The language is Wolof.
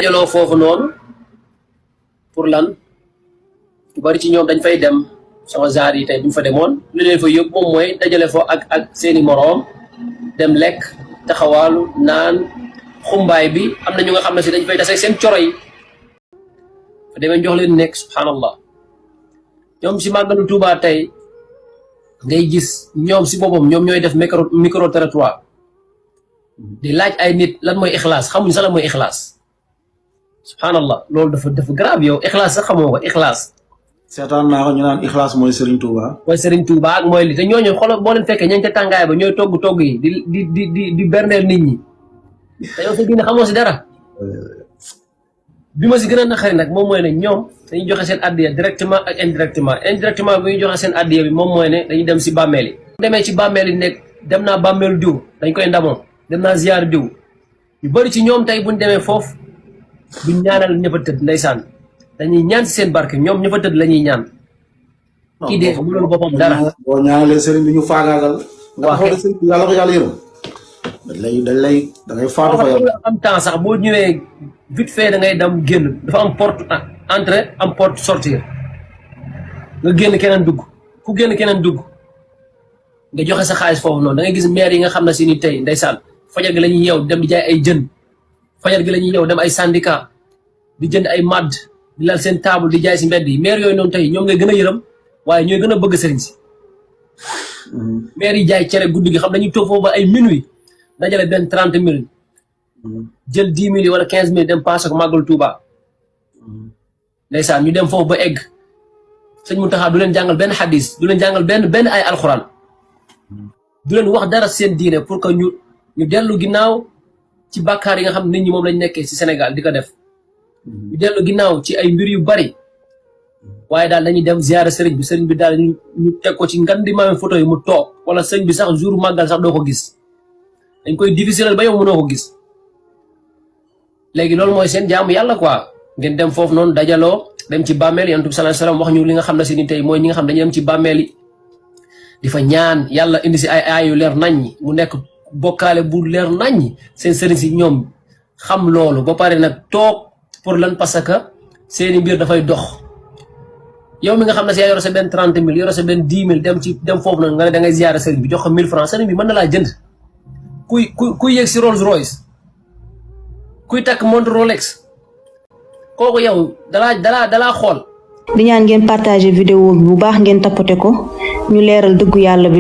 dajaloo foofu noonu pour lan lu bari ci ñoom dañ fay dem sama genre yi tey bu ñu fa demoon lu leen fa yóbbu moom mooy dajale foo ak seeni moroom dem lekk taxawaalu naan xumbaay bi am na ñu nga xam ne si dañ fay tase seen coro yi fa demee jox leen nekk subhanallah ñoom si màggalu Tuubaa tey ngay gis ñoom si boppam ñoom ñooy def micro territoire di laaj ay nit lan mooy ixlaas xamuñ sax lan mooy ixlaas subhanallah loolu dafa grave yow ixlaas sax xamoo ko ixlaas seetaan naa ko ñu naan ixlaas mooy Serigne Touba. mooy Serigne Touba ak mooy li te ñooñu xoolal boo leen fekkee ña ngi ca tàngaay ba ñooy togg yi di berndeel nit ñi te yow sa diine xamoo si dara bi ma si gën a naqari nag moom mooy ne ñoom dañuy joxe seen addiya directement ak indirectement bi ñuy joxe seen addiya bi moom mooy ne dañuy dem si bàmmeel yi demee ci bàmmeel yi nekk dem naa bàmmeelu diw dañ koy ndamoo dem naa ziar diw ñu bëri ci ñoom tey buñ demee foofu buñ ñaanal ña fa tëdd ndeysaan dañuy ñaan si seen barke ñoom ña fa tëdd la ñuy ñaan kii dee mënul boppam dara boo ñaanalee sëriñ bi ñu faagaagal nga taxaw ne sëriñ bi yàlla ko yàlla yërëm da ngay faatu fa yow am temps sax boo ñëwee vite fait da ngay dem génn dafa am porte entrée am porte sortir nga génn keneen dugg ku génn keneen dugg nga joxe sa xaalis foofu noonu da ngay gis maire yi nga xam ne si ni tey ndeysaan fajar gi la ñuy yeew dem di jaay ay jën fajar gi la ñuy yeew dem ay syndicat di jënd ay madd di lal seen table di jaay si mbedd yi maire yooyu noonu tey ñoom ngay gën a yërëm waaye ñooy gën a bëgg sëriñ si maire yi jaay cere guddi gi xam dañuy toog foofu ba ay minuit dajale benn 30 000 jël 10 000 wala 15 000 dem paase ko màggal Touba ndeysaan ñu dem foofu ba egg sëñ Mountakha du leen jàngal benn xadis du leen jàngal benn ay alxuraan du leen wax dara seen diine pour que ñu dellu ginnaaw ci bàkkaar yi nga xam nit ñi moom lañ nekkee ci Sénégal di ko def ñu dellu ginnaaw ci ay mbir yu bari waaye daal dañuy dem ziyaara sëriñ bi daal ñu teg ko ci ngan di maame photo yi mu toog wala sëriñ bi sax jour màggal sax doo ko gis dañ koy difficile ba yow mënoo ko gis léegi loolu mooy seen jaamu yàlla quoi ngeen dem foofu noonu dajaloo dem ci bàmmeel yonent bi sallallahu alayhi wasallam wax ñu li nga xam ne si ni tey mooy ñi nga xam dañuy dem ci bàmmeel yi di fa ñaan yàlla indi si ay aay yu leer naññ mu nekk bokkaale bu leer naññ seen sëriñ si ñoom xam loolu ba pare nag toog pour lan parce que seeni mbir dafay dox yow mi nga xam ne si yaa yoro sa benn 30 000 yoro sa benn 10 000 dem foofu nag nga ne da ngay ziyaara sëriñ bi jox ko 1000 francs sëriñ bi mën na laa jënd kuy yëg si Rolls Royce kuy takk montre Rolex kooku yow dalaa xool. di ñaan ngeen partager vidéo bi bu baax ngeen tapoter ko ñu leeral dëggu yàlla bi.